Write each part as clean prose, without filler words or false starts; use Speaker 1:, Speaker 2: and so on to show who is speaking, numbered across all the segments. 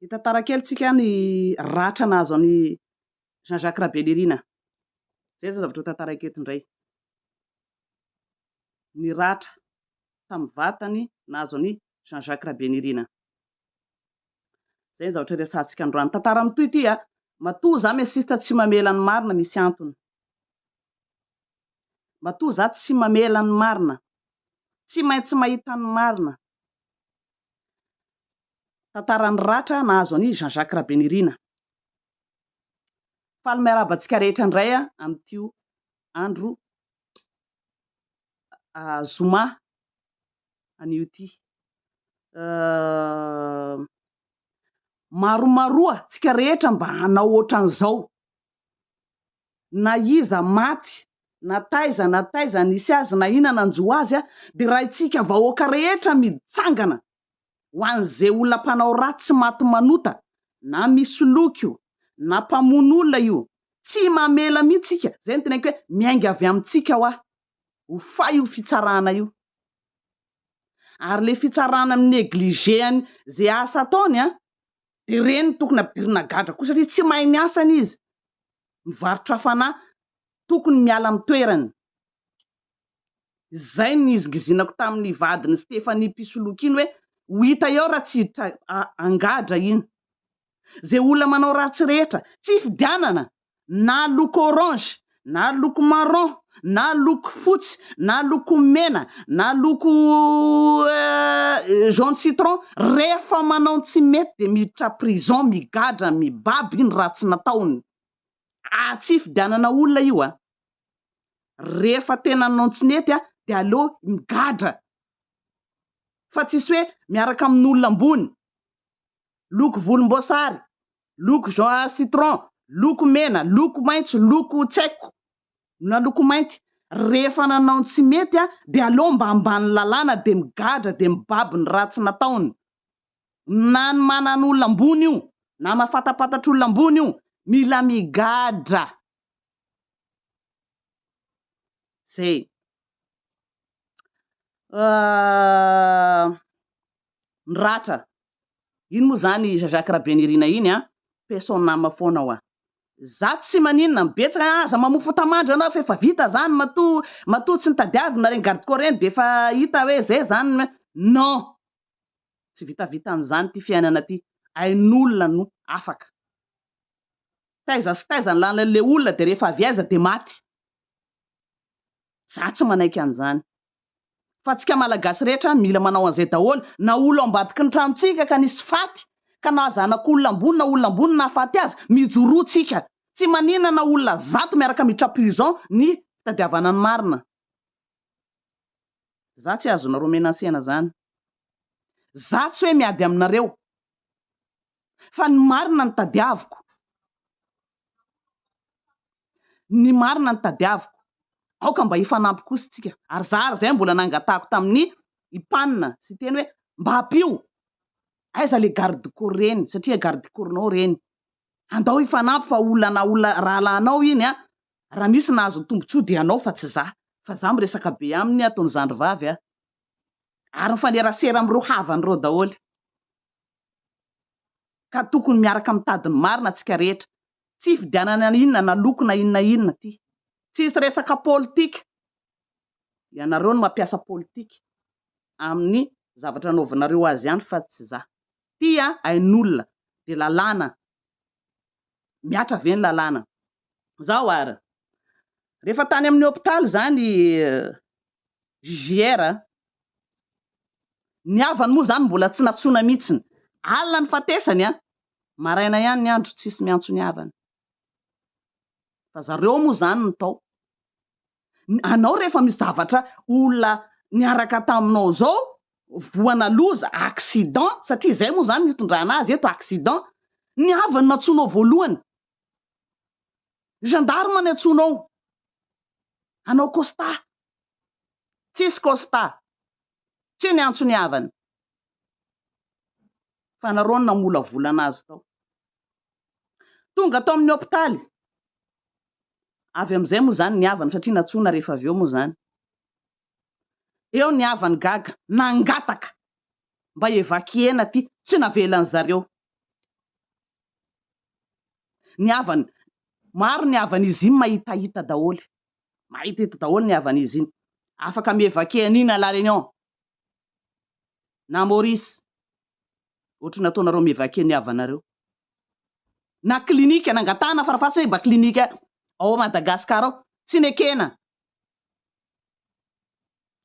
Speaker 1: Hitantara kely tsika ny ratra nahazo an'i Jean Jacques Rabenirina. Zay zany zavatra ho tantaraiko eto indray. Ny ratra tamin'ny vatany nahazo an'i Jean Jacques Rabenirina. Zay ny zavatra resahantsika androany. Tantara mitohy ity a. Matoa za miassiste tsy mamela ny marina misy antony. Matoa za tsy mamela ny marina. Tsy maintsy mahita ny marina. Tantaran'ny ratra nahazo an'i Jean Jacques Rabenirina. Faly miarahaba antsika rehetra indray amin'ity andro zoma anio ity. Maromaroa tsika rehetra mba hanao ohatran'izao. Na iza maty, na taiza na taiza nisy azy na inona nanjo azy dia raintsika vahoaka rehetra mitsangana ho an'izay olona mpanao ratsy tsy maty manota na misoloky io na mpamono olona io tsy mamela mihitsy tsika, zay no teneniko hoe miainga avy amintsika hoa ho fay io fitsarana io ary le fitsarana mi-negliger any ze asa ataony an de reny no tokony ampidirina gadra koa satria tsy mahay ny asany izy, mivarotra fanahy, tokony miala amin'ny toerany. Izay no nihizingizinako tamin'ny vadin'i Stéphanie mpisoloky iny hoe ho hita eo raha tsy hiditra angadra iny. Izay olona manao ratsy rehetra, tsy ifidianana na loko orange, na loko marron, na loko fotsy, na loko mena, na loko jaune citron, rehefa manao ny tsy mety dia miditra prison, migadra, mibaby iny ratsy nataony. Ah tsy ifidianana olona io a! Rehefa tena nanao ny tsy nety dia aleo migadra fa tsisy hoe miaraka amin'olona ambony, loko volomboasary, loko jaune citron, loko mena, loko maitso, loko tsy haiko na loko mainty, rehefa nanao ny tsy mety dia aleo mba ambany lalàna dia migadra dia mibaby ny ratsy nataony. Na ny manan'olona ambony io, na mahafantapantatr'olona ambony io, mila migadra. Zay. Ny ratra. Iny moa zany Jean Jacques Rabenirina iny an, paix son âme foana hoa. Za tsy maninona, betsaka ah aza mamoa fotamandry anao fa efa vita zany matoa matoa tsy nitadiavina reny garde corps reny de efa hita hoe zay zany, non! Tsy vitavitan'izany ity fiainana ity, ain'olona no afaka. Taiza sy taiza ny lalan'ilay olona dia rehefa avy aiza dia maty. Za tsy manaiky an'izany. Fa tsika Malagasy rehetra mila manao an'izay daholo, na olona ao ambadiky ny tranontsika ka nisy faty, ka na zanak'olona ambony na olona ambony nahafaty azy, mijoroa tsika. Tsy maninona na olona zato miaraka miditra prison ny fitadiavana ny marina. Za tsy azonareo menacena zany. Za tsy hoe miady aminareo. Fa ny marina no tadiaviko. Ny marina no tadiaviko. Aoka mba hifanampy kosa tsika. Ary za ary zay mbola nangatahako tamin'ny Ipan sy teny hoe mba ampio. Aiza le garde corps reny satria garde corps nao reny. Andao hifanampy fa olona na olona rahalahinao iny an. Raha misy nahazo ny tombotsoa dia anao fa tsy za. Fa za miresaka be aminy ataony zandry vavy a. Ary mifanerasera amin'ireo havany ireo daholo. Ka tokony miaraka mitady ny marina tsika rehetra. Tsy ifidianana inona na loko na inona inona ty. Tsisy resaka politika. Ianareo no mampiasa politika amin'ny zavatra anaovanareo azy ihany fa tsy za. Ty a ain'olona dia lalàna. Mihatra ve ny lalàna? Zao ary, rehefa tany amin'ny hopitaly izany JJR, ny havany moa izany mbola tsy nantsoina mihitsiny. Alina nifatesany an, maraina ihany ny andro tsisy miantso ny havany. Fa zareo moa izany no tao. Anao rehefa misy zavatra olona niaraka taminao zao voana loza, accident, satria izay moa izany no itondrana azy eto, accident, ny havany no antsoinao voalohany. Gendarme ny antsoinao. Hanao constat. Tsisy constat. Tsy niantso ny havany. Fa nareo no namolavolana azy tao. Tonga tao amin'ny hopitaly. Avy amin'izay moa izany ny havany satria nantsoina rehefa avy eo moa izany. Eo ny havany gaga, nangataka mba évacuer-na aty, tsy navelan'ny zareo. Ny havany, maro ny havan'izy iny mahitahita daholo. Mahitahita daholo ny havan'izy iny. Afaka mi-évaquer an'iny à La Réunion na Maurice. Ohatry ny ataonareo mi-évaquer ny havanareo. Na clinique, nangatahana farafahatsiny hoe mba clinique ao Madagascar ao. Tsy nekena.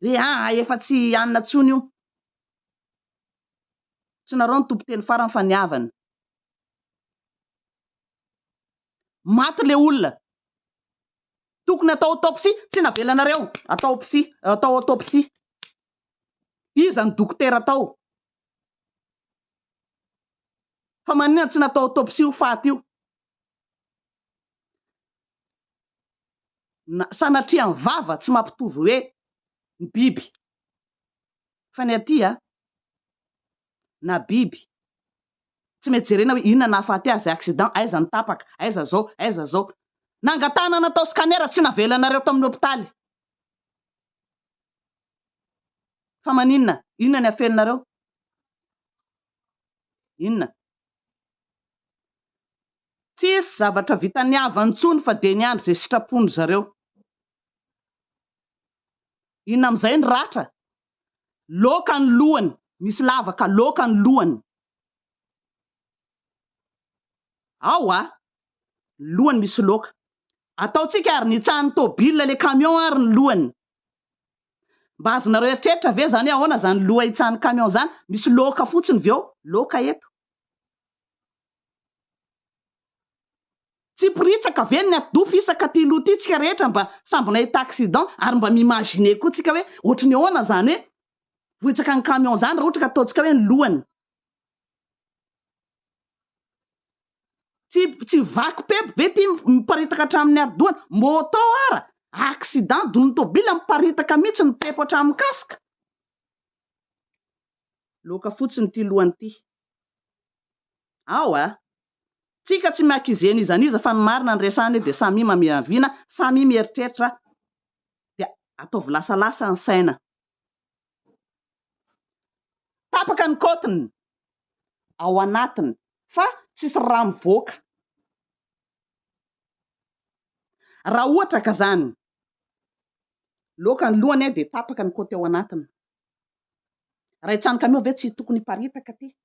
Speaker 1: Hoe aa efa tsy hanina intsony io. Tsy nareo no tompon-teny farany fa ny havany. Maty le olona. Tokony atao autopsie, tsy navelanareo atao psy, atao autopsie. Iza no dokotera tao? Fa maninona tsy natao autopsie io faty io? Na sanatria ny vava tsy mampitovy hoe ny biby. Fa ny aty a, na biby, tsy mety jerena hoe inona nahafaty azy, accident, aiza ny tapaka, aiza zao, aiza zao. Nangatahana natao scanner tsy navelanareo tao amin'ny hopitaly. Fa maninona? Inona ny afeninareo? Inona? Tsisy zavatra vitan'ny havany intsony fa dia niandry izay sitrapony zareo. Inona amin'izay ny ratra? Loaka ny lohany, misy lavaka loaka ny lohany. Ao a! Ny lohany misy loaka. Ataontsika ary nitsahan'ny tôbila le camion ary ny lohany. Mba azonareo eritreritra ve zany hoe ahoana zany loha hitsahan'ny camion zany? Misy loaka fotsiny ve ao? Loaka eto. Tsy poritsaka ve ny atidoha fisaka ty loha ty tsika rehetra mba samby nahita accident ary mba mi-imaginer koa tsika hoe ohatry ny ahoana zany hoe vohitsaka ny camion zany raha ohatra ka ataontsika hoe ny lohany. Tsy tsy vaky pepy ve ty miparitaka hatramin'ny atidohany? Moto ara! Accident don'ny tôbila miparitaka mihitsy ny pepo hatramin'ny casque. Loaka fotsiny ity lohany ity. Ao a! Tsika tsy mi-accuser n'iza n'iza fa ny marina no resahana eo dia samia mameavina, samia mieritreritra dia ataovy lasalasa ny saina. Tapaka ny kaotiny ao anatiny fa tsisy rà mivoaka. Raha ohatra ka zany loaka ny lohany dia tapaka ny kaoty ao anatiny. Raha hitsano camion ve tsy tokony hiparitaka ty?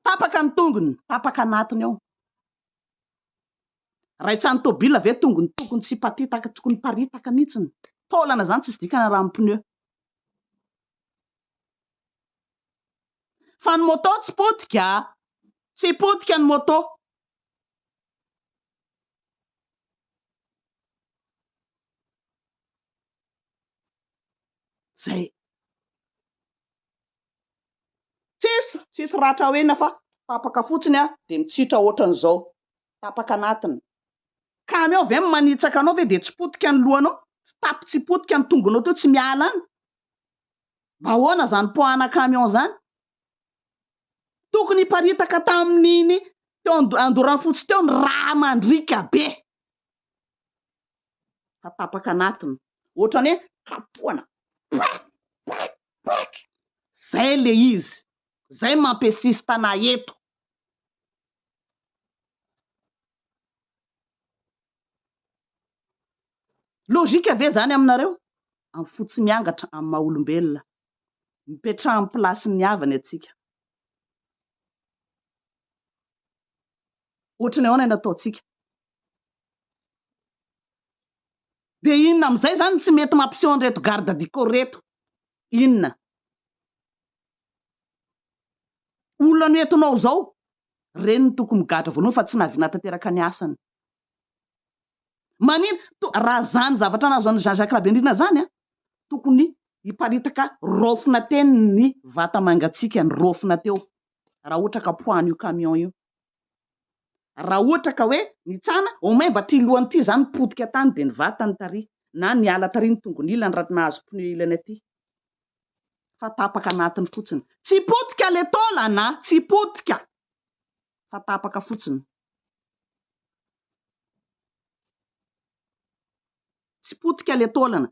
Speaker 1: Tapaka ny tongony, tapaka anatiny ao. Raha hitsano tôbila ve tongony tokony tsy hipatitaka, tokony hiparitaka mihitsiny. Taolana zany tsisy dikany raha amin'ny pneu. Fa ny moto tsy potika, tsy potika ny moto. Zay. Tsisy, tsisy ratra hoenina fa tapaka fotsiny a, dia mitsitra ohatran'izao. Tapaka anatiny. Camion ve manitsaka anao ve dia tsy potika ny lohanao? Tsy tapy tsy potika ny tongonao teo tsy miala any? Mba ahoana zany poahana camion zany? Tokony hiparitaka tamin'iny teo Andoranfotsy teo ny rà mandriaka be. Fa tapaka anatiny. Ohatran'ny hoe kapohana. Pac! Pac! Pac! Zay le izy. Zay mampiasista anah eto. Logique ve zany aminareo? Amin'ny fo tsy miangatra amin'ny maha olombelona. Mipetraha amin'ny place-n'ny havany antsika. Ohatry ny ahoana ny ataontsika? Dia inona amin'izay izany no tsy mety mampiseho an'ireto garde du corps ireto? Inona? Olona noentinao izao, ireny no tokony migadra voalohany fa tsy nahavita nahatanteraka ny asany. Manina, to, raha zany zavatra nahazo an'i Jean Jacques Rabenirina zany an, tokony hiparitaka raofina teny ny vata mangatsiaka ny raofina teo, raha ohatra ka poahan'io camion io. Raha ohatra ka hoe nitsana, au moins mba ty lohany ty zany potika tany de ny vatany tary, na niala tary ny tongony ilany raha nahazo pneu ilany aty. Fa tapaka anatiny fotsiny. Tsy potika le taolana, tsy potika fa tapaka fotsiny. Tsy potika le taolana.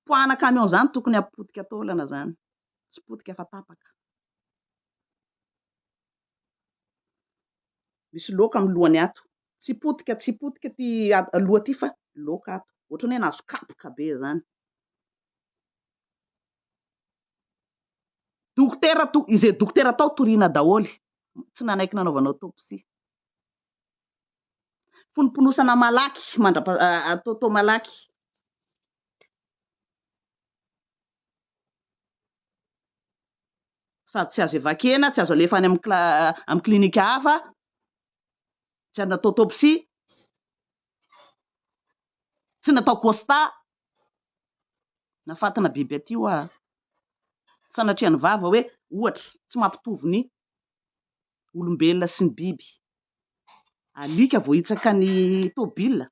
Speaker 1: Poahana camion zany tokony hampipotika taolana zany. Tsy potika fa tapaka. Misy loaka amin'ny lohany ato. Tsy potika, tsy potika ity loha ity fa loaka ato. Ohatran'ny hoe nahazo kapoka be izany. Dokotera to, izay dokotera tao toriana daholo. Tsy nanaiky nanaovana autopsie. Fonoponosana malaky mandrapa ataotao malaky. Sady tsy azo evakena, tsy azo alefa any amin'ny amin'ny klinika hafa, tsy ary natao autopsie, tsy natao constat, nafatina biby aty hoa. Sanatrian'ny vava hoe ohatra tsy mampitovy ny olombelona sy ny biby. Alika voahitsaka ny tôbila.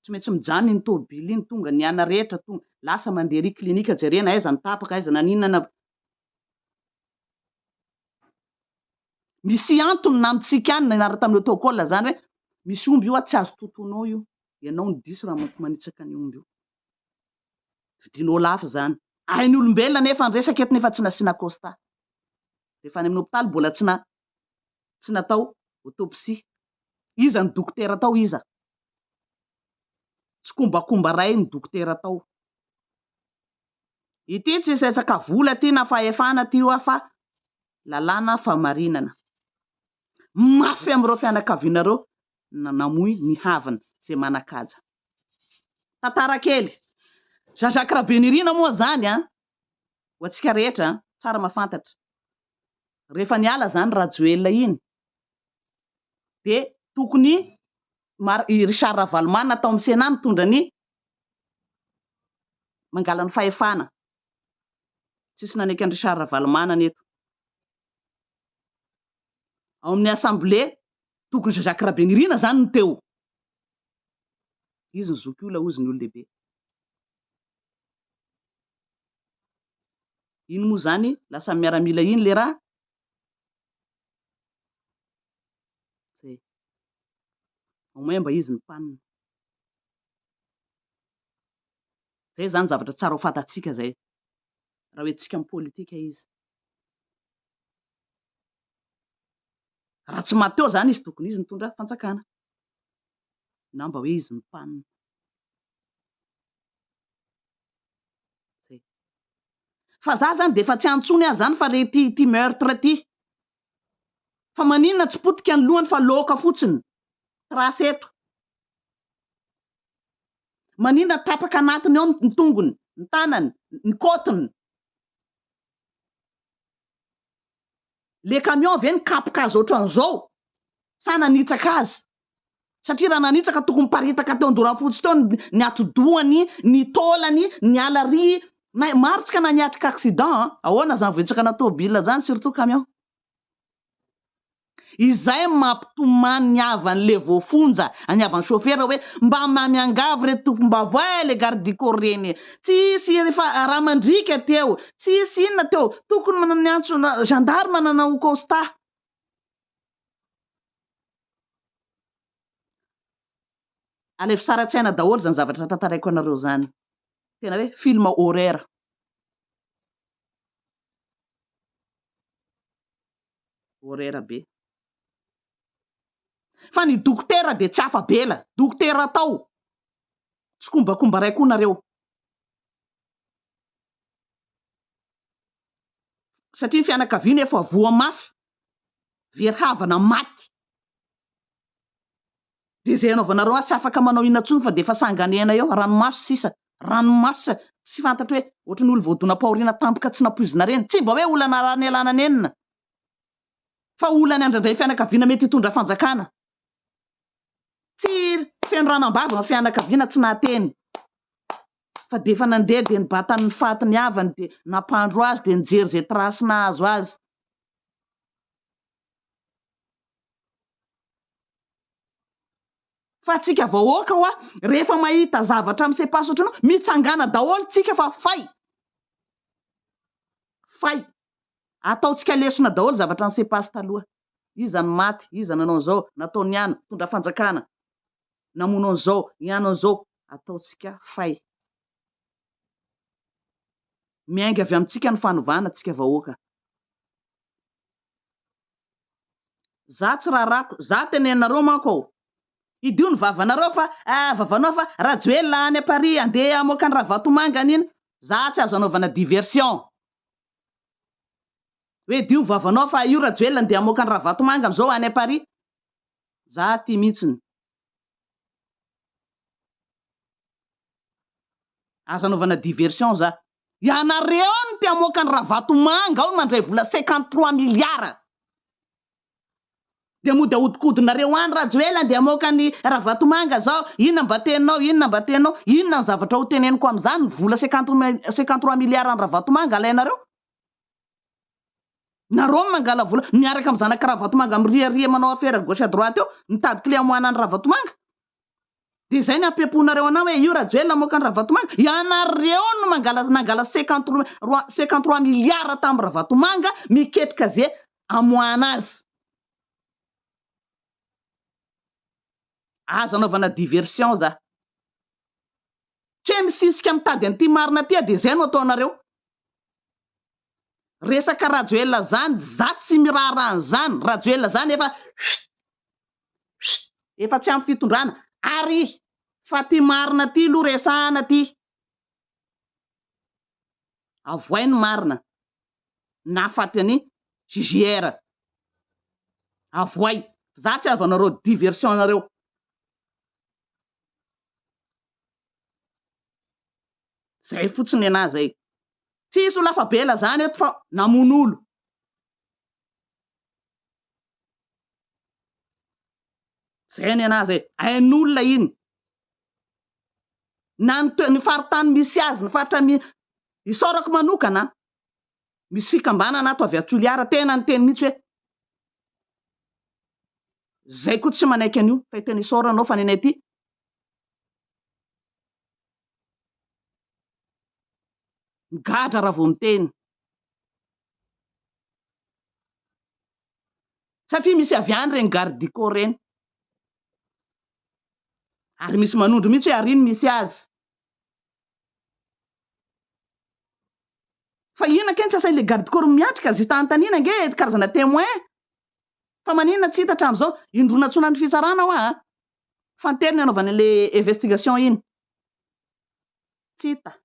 Speaker 1: Tsy maintsy mijanona iny tôbila iny, tonga ny ana rehetra, tonga, lasa mandeha ery klinika jerena aiza ny tapaka, aiza naninona na. Misy antony na amintsika any nianara tamin'ny autocole zany hoe misy omby io tsy azo totoinao io, ianao no diso raha manitsaka ny omby io. Vidinao lafo zany. Hain'ny olombelona nefa ny resaka eto nefa tsy nasiana constat. Rehefa any amin'ny hopitaly mbola tsy na tsy natao autopsie. Iza ny dokotera tao iza? Tsikombakomba ray ny dokotera tao. Ity tsy resaka vola ity na fahefana ity hoa fa lalàna fahamarinana. Mafy amin'ireo fianakaviana ireo namoy ny havany izay manan-kaja. Tantara kely. Jean Jacques Rabenirina moa izany an, ho antsika rehetra an, tsara mahafantatra. Rehefa niala izany Rajoelina iny dia tokony i Richard Ravalomanana tao amin'ny Sénat mitondra ny mangala ny fahefana. Tsisy nanaiky an'i Richard Ravalomanana eto. Ao amin'ny Assemblée, tokony Jean Jacques Rabenirina izany no teo. Izy ny zokiolona hozy ny olon-dehibe. Iny moa izany lasa miaramila iny le raha. Zay. Au moins mba izy ny mpanina. Zay zany zavatra tsara ho fantatsika zay. Raha hoentintsika amin'ny politika izy. Raha tsy maty teo zany izy tokony izy nitondra fanjakana. Na mba hoe izy ny mpanina. Zay. Fa za zany dia efa tsy antsony aho zany fa le ty ty meurtre ty. Fa maninona tsy potika ny lohany fa loaka fotsiny. Trace eto. Maninona tapaka anatiny ao ny tongony, ny tanany, ny côte-ny. Le camion ve nikapoka azy ohatran'izao sa nanitsaka azy? Satria raha nanitsaka tokony miparitaka teo Andorafotsy teo ny atidohany, ny taolany, ny alary, na maro tsika na niatrika accident an! Ahoana zany vohitsakana tôbila zany surtout camion? Izay mampitomany ny havan'le voafonja, ny havan'ny chauffeur hoe mba miangavy re tompom-baovao eh le garde du corps reny e! Tsisy efa ra mandriaka teo, tsisy inona teo, tokony niantso gendarme nanao constat. Alaivo sary an-tsaina daholo izany zavatra tantaraiko anareo izany. Tena hoe film horreur. Horreur be. Fa ny dokotera dia tsy afa-bela. Dokotera tao. Tsikombakomba ray koa nareo. Satria ny fianakaviana efa voa mafy. Very havana maty. Dia izay anaovanareo azy tsy afaka manao inona intsony fa dia efa sanganehana eo, ranomaso sisa, ranomaso sisa, tsy fantatro hoe ohatran'ny olona voadonam-pahoriana tampoka tsy nampoizina ireny, tsy mba hoe olana nialana nenina fa olana andrandrain'ny fianakaviana mety hitondra fanjakana. Tsy feno rano am-bava ny fianakaviana tsy nahateny fa dia efa nandeha dia nibata ny faty ny havany dia nampandro azy dia nijery izay trace nahazo azy. Fa tsika vahoaka hoa rehefa mahita zavatra mi se passe ohatran'io mitsangana daholo tsika fa fay! Fay! Ataontsika lesona daholo zavatra ni se passe taloha. Iza no maty, iza nanao an'izao, nataon'i ano, nitondra fanjakana, namono an'izao, niano an'izao. Ataontsika fay. Miainga avy amintsika ny fanovana tsika vahoaka. Za tsy raharahako, za teneninareo manko ao. Hidio ny vavanareo fa ah vavanao fa Rajoelina any Paris andeha hamoaka an'i Ravatomanga an'iny. Za tsy azo anaovana diversion. Hoe hidio ny vavanao fa io Rajoelina andeha hamoaka an'i Ravatomanga amizao any Paris. Za ty mihitsiny. Aza anaovana diversion za. Ianareo no te hamoaka an'i Ravatomanga ao no mandray vola 53 milliards. Dia mody ahodikodinareo any Rajoelina andeha hamoaka an'i Ravatomanga zao, inona mba teninao, inona mba teninao, inona ny zavatra ho teneniko amin'izany, ny vola 53 milliards an'i Ravatomanga alainareo? Nareo no mangala vola miaraka amin'ny zanak'i Ravatomanga miriaria manao affaire gauche à droite eo, mitady clé hamoahana an'i Ravatomanga. Dia izay ny ampiamponareo anah hoe io Rajoelina hamoaka an'i Ravatomanga. Ianareo no mangala nangala 53 milliards tamin'i Ravatomanga miketrika ze amoahana azy. Aza anaovana diversion za. Tsy hoe misisika mitady an'ity marina ity aho dia izay no ataonareo. Resaka Rajoelina zany za tsy miraharaha an'izany, Rajoelina zany efa efa tsy amin'ny fitondrana ary fa ty marina ty aloha resahana ty. Avoay ny marina nahafaty an'i JJR. Avoay. Za tsy azo anareo diversion nareo. Zay fotsiny nenah zay. Tsisy olo afa-bela zany eto fa namono olo. Zay nenah zay. Ain'olona iny. Na ny toe- ny faritany misy azy, ny faritra mi- isaorako manokana an. Misy fikambanana ato avy a Toliara tena niteny mihitsy hoe zay koa tsy manaiky an'io fa tena isaorana anao fa nenay ty Migadra raha vao miteny. Satria misy avy any ireny garde du corps ireny. Ary misy manondro mihitsy hoe ary no misy azy. Fa inona kay no tsy asain'ilay garde corps miatrika azy hita anontaniana ange karazana témoin. Fa maninona tsy hita hatramin'izao? Indroa nantsoina ny fitsarana hoa a. Fanteriny anaovana ilay investigation iny. Tsy hita.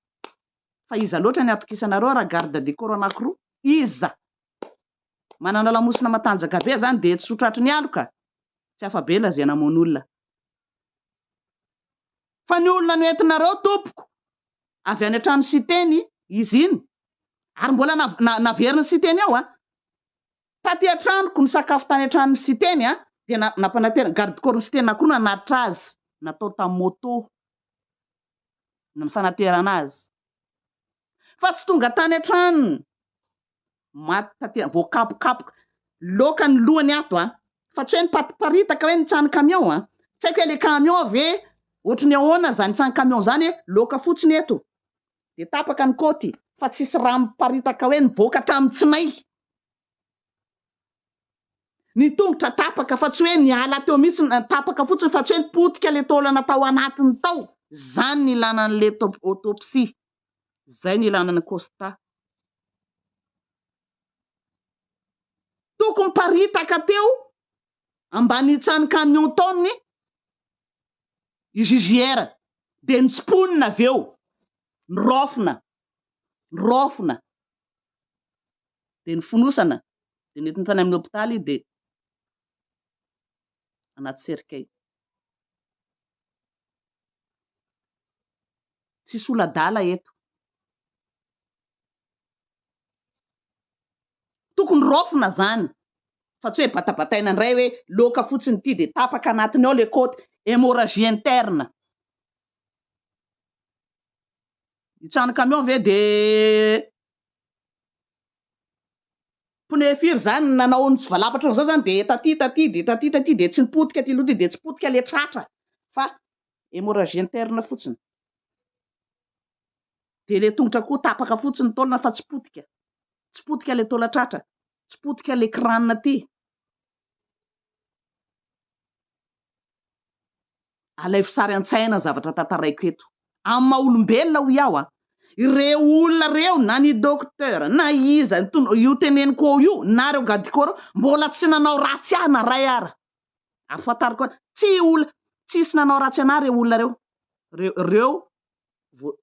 Speaker 1: Fa iza loatra ny atokisanareo raha garde du corps anakiroa? Iza? Manana lamosina matanjaka be zany dia tsy ho tratry ny aloka? Tsy afa-bela izay namono olona. Fa ny olona noentinareo tompoko avy any an-trano Siteny izy iny ary mbola naverin'i Siteny ao a! Taty an-tranoko, nisakafo tany an-tranon'i Siteny a, dia nampanantena, garde corps-n'i Siteny anankiroa nanatitra azy, natao tamin'ny moto ny fanaterana azy. Fa tsy tonga tany an-tranony, maty taty, voakapokapoka, loaka ny lohany ato a, fa tsy hoe nipatiparitaka hoe nitsan'ny camion a, tsy haiko hoe le camion ve ohatry ny ahoana zany nitsan'ny camion zany e, loaka fotsiny eto, dia tapaka ny kaoty fa tsisy rà miparitaka hoe nivoaka hatramin'ny tsinay. Ny tongotra tapaka fa tsy hoe niala teo mihitsy, tapaka fotsiny fa tsy hoe nipotika le taolana tao anatiny tao. Zany ny ilana an'le autopsie. Zay ny ilana ny constat. Tokony miparitaka teo ambany tsan'ny camion tao ny JJR dia notsimponina avy eo, noraofina, noraofina, dia nofonosana, dia nentina tany amin'ny hopitaly dia anaty cercueil. Tsisy olo adala eto. Tokony raofina zany fa tsy hoe batabataina indray hoe loaka fotsiny ity dia tapaka anatiny ao le côte, hémorragie interne. Hitsano camion ve de pneu firy zany nanao ny tsivalapatra an'izao zany de taty taty de taty taty de tsy nipotika ty loha ty de tsy potika le tratra fa hémorragie interne fotsiny. Dia ilay tongotra koa tapaka fotsiny ny taolana fa tsy potika. Tsy potika ilay taolan-tratra, tsy potika ilay crâne aty. Alaivo sary an-tsaina ny zavatra tantaraiko eto. Amin'ny maha olombelona hoy aho a. Ireo olona ireo na ny docteur na iza io teneniko ao io na ireo gadikoro mbola tsy nanao ratsy ahy na ray ara. Ahafantariko azy tsy olona tsisy nanao ratsy anah ireo olona ireo. Reo reo vo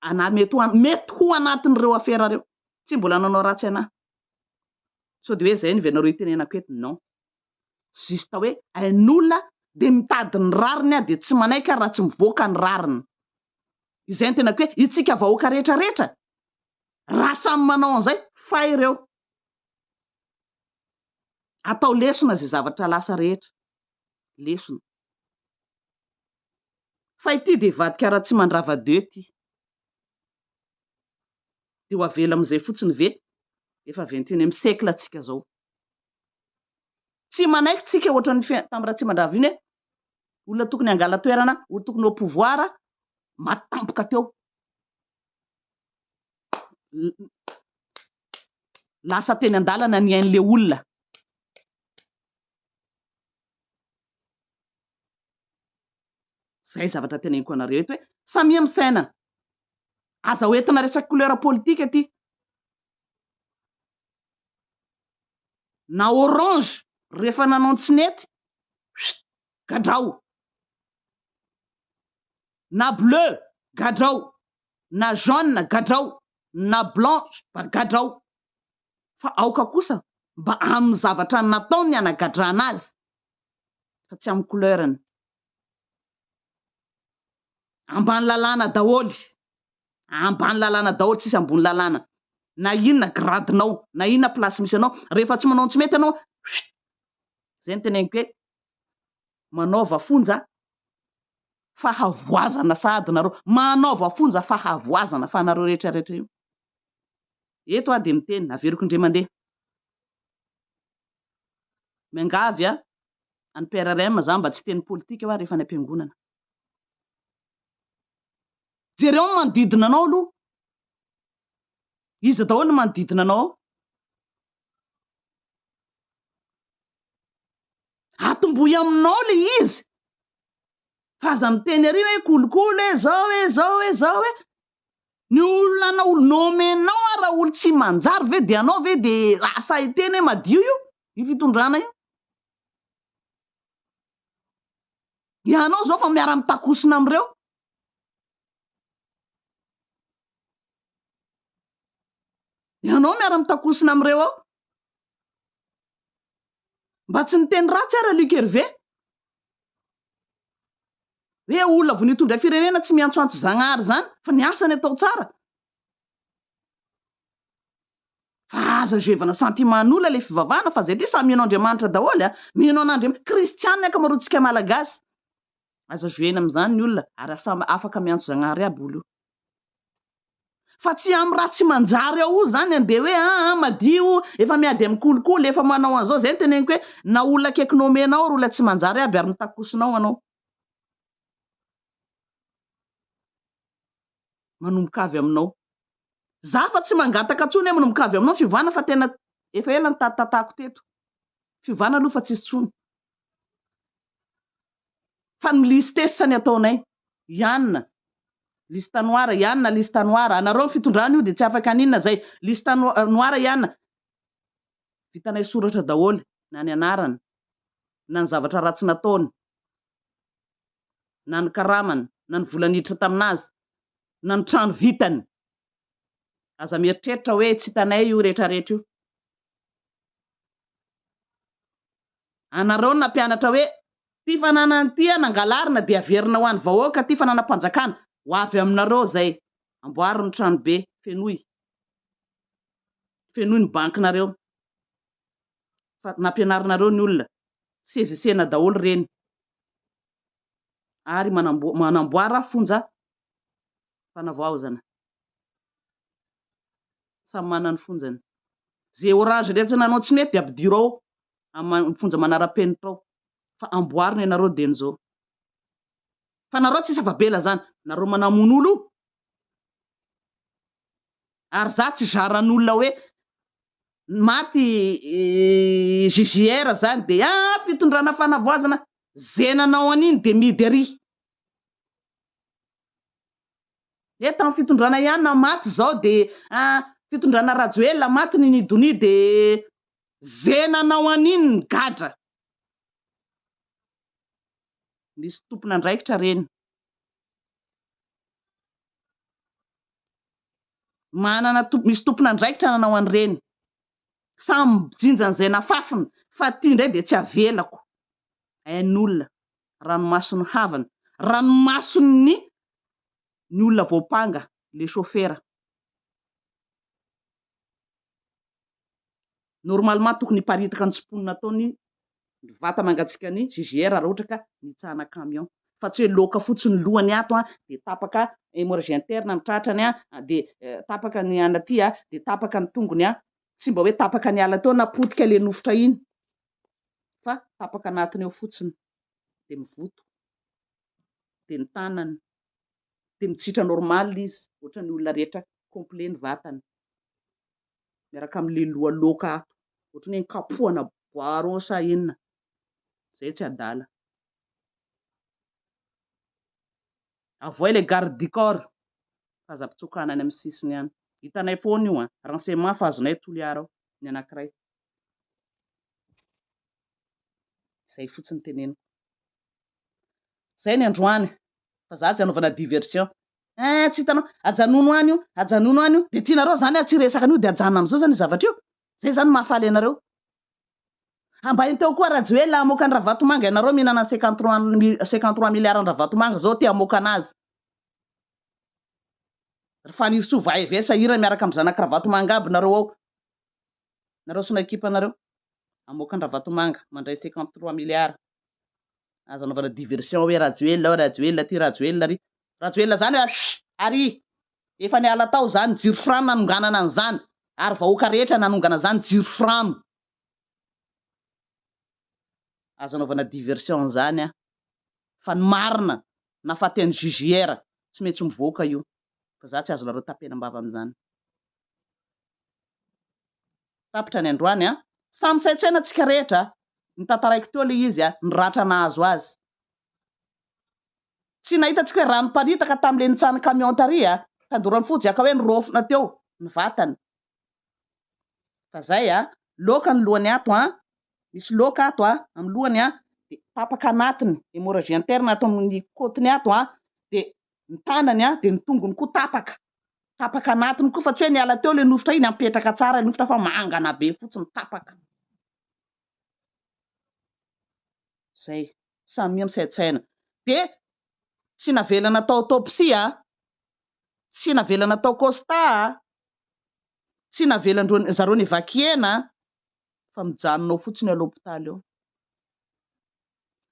Speaker 1: ana mety ho mety ho anatin'ireo afera ireo. Tsy mbola nanao ratsy anah. Sao dia hoe zay ny venareo itenenako eto non. Juste hoe ain'olona dia mitady ny rariny aho dia tsy manaiky aho raha tsy mivoaka ny rariny. Izay no tenako hoe itsika vahoaka rehetra rehetra raha samy manao an'izay fay ireo. Atao lesona izay zavatra lasa rehetra. Lesona. Fa ity dia hivadika Ratsimandrava deux ity. Dia ho avela amin'izay fotsiny ve? Efa vingt et unième siècle tsika zao. Tsy manaiky tsika ohatran'ny tamin'i Ratsimandrava iny hoe olona tokony hangala toerana, olona tokony au pouvoir, maty tampoka teo. Lasa teny an-dalana ny ain'le olona. Zay zavatra teneniko anareo eto hoe samia misaina. Aza hoentina resaka couleur politique aty. Na orange rehefa nanao ny tsy nety, gadrao. Na bleu, gadrao. Na jaune, gadrao. Na blanc, gadrao. Fa aoka kosa mba amin'ny zavatra nataony ny hanagadrana azy fa tsy amin'ny couleur-ny. Ambany lalàna daholo. Ambany lalàna daholo, tsisy ambony lalàna. Na inona grade-nao, na inona place misy anao, rehefa tsy manao ny tsy mety ianao, huit! Zay no teneniko hoe manaova fonja fahavoazana sahady nareo, manaova fonja fahavoazana fa nareo rehetra rehetra io. Eto aho dia miteny, averiko indray mandeha. Miangavy a an'i PRRM za mba tsy hiteny politika hoa rehefa any am-piangonana. Jereo ny manodidina anao aloha. Iza daholo ny manodidina anao ao? Atombohy aminao le izy. Fa aza miteny ary hoe kolikoly hoe zao hoe zao hoe zao hoe. Ny olona anao nomenao ara olo tsy manjary ve de anao ve de asa hiteny hoe madio io io fitondrana io? Ianao zao fa miara mitakosina amireo. Ianao miara mitakosina amireo ao. Mba tsy niteny ratsy ara Luc Hervé. Hoe olona vao nitondra firenena tsy miantsoantso Zagnahary zany fa ny asany atao tsara. Fa aza jevana sentiment n'olona le fivavahana fa zay ty samy mino Andriamanitra daholo a! Mino an'Andriamanitra, kristianina ny ankamaroantsika malagasy. Aza jouena amin'izany ny olona ary samy afaka miantso Zagnahary aby olo io. Fa tsy amin'ny raha tsy manjary ao io zany andeha hoe aa madio, efa miady amin'ny kolikoly, efa manao an'izao, zay no teneniko hoe na olona akaiky nomenao ary olona tsy manjary aby ary mitakosina ao anao. Manomboka avy aminao. Za fa tsy mangataka tsony hoe manomboka avy aminao ny fiovana fa tena efa ela nitatitatako teto. Fiovana aloha fa tsisy tsony. Fa ny liste sisa ny ataonay. Ianona. Liste noire, Ianona liste noire. Anareo ny fitondrana io dia tsy afaka haninona zay. Liste noire Ianona. Vitanay soratra daholo na ny anarany, na ny zavatra ratsy nataony, na ny karamany, na ny vola niditra taminazy, na ny trano vitany. Aza mieritreritra hoe tsy hitanay io rehetrarehetra io. Anareo no nampianatra hoe ty fananana ty nangalarina dia averina ho an'ny vahoaka ty fananam-panjakana. Ho avy aminareo zay. Amboary ny tranobe, fenoy. Fenoy ny bankinareo. Fa nampianarinareo ny olona. Sezisena daholo ireny. Ary manamboara fonja fanavaozana. Samy manana ny fonjany. Ze orange rehetra nanao tsy mety dia ampidiro ao amin'ny fonja manara-penitra ao. Fa amboarina ianareo dieny zao. Fa nareo tsisy afa-bela zany. Nareo manamono olo io. Ary za tsy zaran'olona hoe maty JJR zany dia ah fitondrana fanavoazana. Ze nanao an'iny dia midy ary. He tamin'ny fitondrana ihany na maty izao de ah fitondrana Rajoelina maty ny Nidonia de ze nanao an'iny nigadra. Misy tompon'andraikitra reny. Manana tompo misy tompon'andraikitra nanao an'ireny. Samy mijinja an'izay nafafiny fa ty indray dia tsy avelako. Ain'olona, ranomason'ny havana, ranomason'ny ny olona voampanga, le chauffeur. Normalement tokony hiparitaka ny tsiponina ataony ny vata mangatsiakan'ny JJR raha ohatra ka nitsahana camion. Fa tsy hoe loaka fotsiny lohany ato an, dia tapaka hémorragie interne ny tratrany an, dia tapaka ny an aty an, dia tapaka ny tongony an. Tsy mba hoe tapaka niala teo na potika le nofotra iny fa tapaka anatiny eo fotsiny dia mivoto. Dia ny tanany dia mitsitra normal izy ohatran'ny olona rehetra complet ny vatany. Miaraka amin'le loha loaka ato ohatran'ny hoe nikapohana bois rond sa inona. Zay tsy adala. Avoay le garde du corps fa aza ampitsokana any amin'ny sisiny any. Hitanay foana io an. Renseignement fa azonay Toliara ao ny anankiray. Zay fotsiny teneniko. Zay ny androany fa za tsy anaovana diversion. Eh tsy hitanao, ajanono any io, ajanono any io, dia tianareo zany aho tsy hiresaka an'io dia ajanona amin'izao zany io zavatra io? Zay zany mahafaly anareo? Hambainy teo koa Rajoelina hamoaka an'i Ravatomanga ianareo mihinana ny 53 53 milliards an'i Ravatomanga zao te hamoaka anazy. Ry Fanirisoa va et vient sahirana miaraka amin'ny zanak'i Ravatomanga aby nareo ao. Nareo sy ny ekipanareo. Hamoaka an'i Ravatomanga mandray 53 milliards. Aza anaovana diversion hoe Rajoelina ao Rajoelina aty Rajoelina ary. Rajoelina zany hoe ary efa niala tao zany jiro sy rano nanonganana an'izany ary vahoaka rehetra nanongana zany jiro sy rano. Aza anaovana diversion an'izany an! Fa ny marina nahafaty an'i JJR tsy maintsy mivoaka io fa za tsy azonareo tapenam-bava amin'izany. Tapitra ny androany an! Samy saintsaina tsika rehetra a! Notantaraiko teo ilay izy a! Ny ratra nahazo azy. Tsy nahita tsika hoe rano niparitaka tamin'ilay nitsahan'ny camion tary a! Tandorany fotsy aka hoe nirofina teo ny vatany. Fa zay a! Loaka ny lohany ato a! Misy loaka ato a! Amin'ny lohany a! Dia tapaka anatiny, hémorragie interne ato amin'ny côte-ny ato a! Dia ny tanany a! Dia ny tongony koa tapaka. Tapaka anatiny koa fa tsy hoe niala teo ilay nofotra iny, apetraka tsara ilay nofotra fa mangana be fotsiny, tapaka. Zay. Samia misaintsaina. Dia tsy navela natao autopsie a! Tsy navela natao constat a! Tsy navelan-dreo zareo ni-évacuer-na fa mijanona ao fotsiny à l'hôpital eo.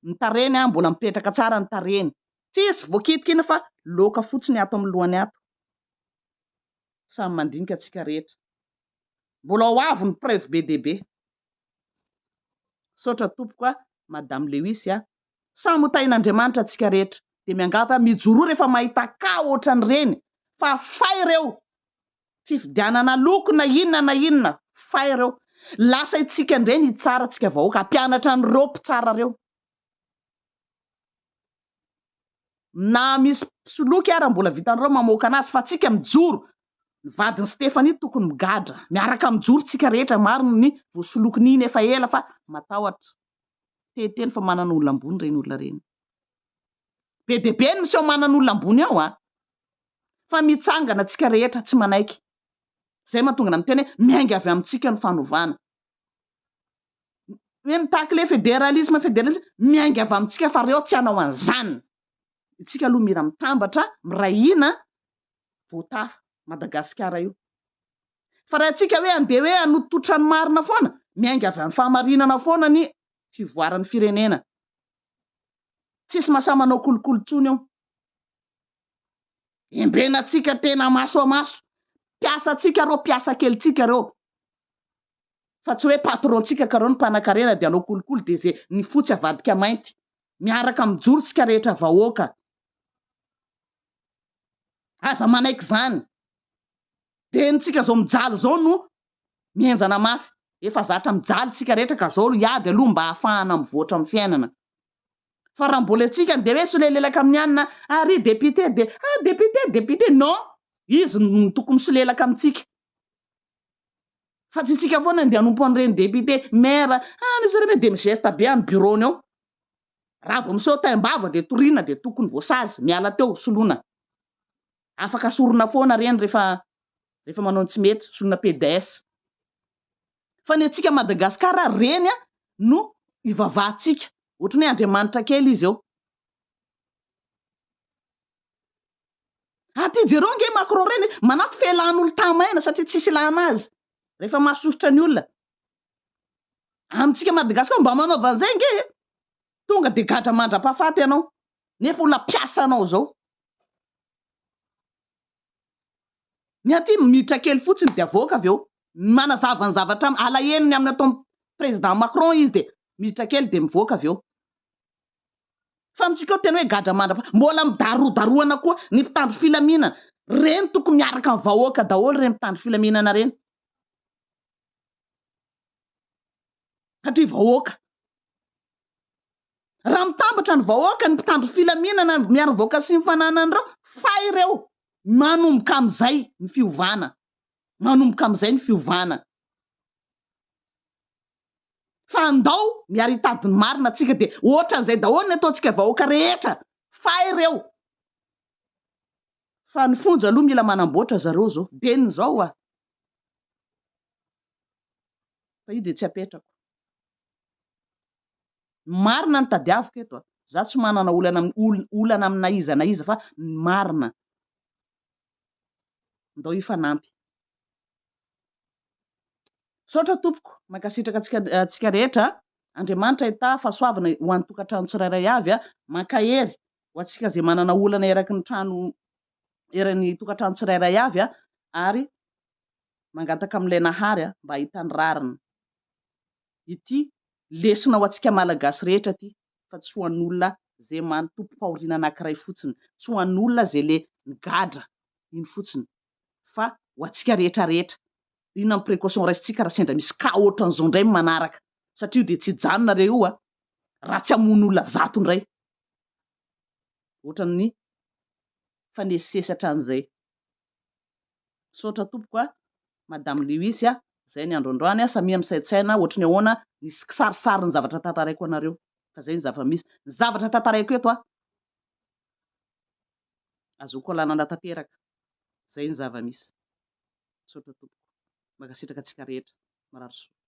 Speaker 1: Ny tarehiny an, mbola mipetraka tsara ny tarehiny. Tsisy voakitika iny fa loaka fotsiny ato amin'ny lohany ato. Samy mandinika tsika rehetra. Mbola ho avy ny preuve be dia be. Misaotra tompoko a, Madame Lewis a. Samy ho tahin'Andriamanitra tsika rehetra. Dia miangavy aho mijoroa rehefa mahita cas ohatran'ireny fa fay ireo. Tsy fidianana loko na inona na inona fa ireo. Lasa itsika indray ny hitsara tsika vahoaka, hampianatra an'ireo mpitsara ireo. Na misy mpisoloky ara mbola vitan'ireo mamoaka anazy fa tsika mijoro. Ny vadin'i Stéphanie tokony migadra. Miaraka mijoro tsika rehetra, maro ny voasolokin'iny efa ela fa matahotra. Te-hiteny fa manana olona ambony ireny olona ireny. Be dia be ny miseho manana olona ambony ao a. Fa mitsangana tsika rehetra tsy manaiky. Zay mahatonga ana miteny hoe miainga avy amintsika ny fanovana. Hoe mitaky le federalisme federalisme, miainga avy amintsika fa reo tsy hanao an'izany. Itsika aloha mila mitambatra, miray hina vao tafa Madagasikara io. Fa raha tsika hoe andeha hoe hanototra ny marina foana, miainga avy amin'ny fahamarinana foana ny fivoaran'ny firenena. Tsisy mahasahy manao kolikoly intsony eo. Embenantsika tena maso a maso. Mpiasantsika reo, mpiasa kelintsika reo. Fa tsy hoe patron-tsika ka reo no mpanakarena dia hanao kolikoly dia ze ny fotsy avadika mainty. Miaraka mijoro tsika rehetra vahoaka. Aza manaiky zany. Dia ny tsika zao mijaly zao no mihenjana mafy. Efa zatra mijaly tsika rehetra ka zao hiady aloha mba hahafahana mivoatra amin'ny fiainana. Fa raha mbola antsika dia hoe solelelaka amin'ny anona ary député dia ah député député non! Izy no tokony misolelaka amintsika. Fa tsy tsika foana andeha hanompo an'ireny député, maire, ah monsieur le maire dia mi-geste be amin'ny bureau-ny ao. Raha vao miseho taim-bava dia toriana dia tokony voasazy, miala teo, soloina. Afaka sorona foana ireny rehefa rehefa manao ny tsy mety, soloina PDS. Fa ny antsika Madagascar reny no ivavahantsika. Ohatran'ny hoe Andriamanitra kely izy eo. Aty jereo ange Macron reny manaty felan'olo tamaina satria tsisy ilana azy rehefa mahasosotra ny olona. Amintsika Madagascar mba manaova an'izay ange e! Tonga dia gadra mandra-pahafaty ianao nefa olona mpiasa anao zao. Ny aty miditra kely fotsiny dia avoaka avy eo. Manazava ny zavatra alahelony amin'ny ataon'ny président Macron izy dia miditra kely dia mivoaka avy eo. Fa amintsika ao tena hoe gadra mandrapa mbola midarodarohana koa ny mpitandro filaminana. Reny tokony miaraka amin'ny vahoaka daholo ireny mpitandro filaminana ireny. Satria vahoaka. Raha mitambatra ny vahoaka, ny mpitandro filaminana miaro ny vahoaka sy ny fananany ireo, fay ireo. Manomboka amin'izay ny fiovana. Manomboka amin'izay ny fiovana. Fa andao miara hitady ny marina tsika dia ohatran'izay daholo ny ataontsika vahoaka rehetra. Fay ireo. Fa ny fonja aloha mila manamboatra zareo zao. Dieny zao ah. Fa io dia tsy apetrako. Ny marina no tadiaviko eto a. Za tsy manana olana olana amina iza na iza fa ny marina. Ndao hifanampy. Misaotra tompoko, mankasitraka antsika antsika rehetra a. Andriamanitra hitaha fahasoavana ho an'ny tokantrano tsirairay avy a. Mankahery ho antsika izay manana olana eraky ny trano eran'ny tokantrano tsirairay avy a. Ary mangataka amin'ilay Nahary a mba hahita ny rariny. Ity lesona ho antsika Malagasy rehetra ity fa tsy ho an'olona izay man tompom-pahoriana anankiray fotsiny, tsy ho an'olona izay le nigadra iny fotsiny fa ho antsika rehetra rehetra. Inona ny précaution raisintsika raha sendra misy cas ohatran'izao indray ny manaraka satria io dia tsy hijanona re io a! raha tsy hamono olona zato indray ohatran'ny fanesisesy hatramin'izay. Misaotra tompoko a! Madame Lewis a! Zay ny andro androany a! Samia misaintsaina ohatry ny ahoana ny kisarisarin'ny zavatra tantaraiko anareo fa zay ny zava-misy. Ny zavatra tantaraiko eto a! Azoako alanana tanteraka. Zay ny zava-misy. Misaotra tompoko. Mankasitraka antsika rehetra. Mirary soa.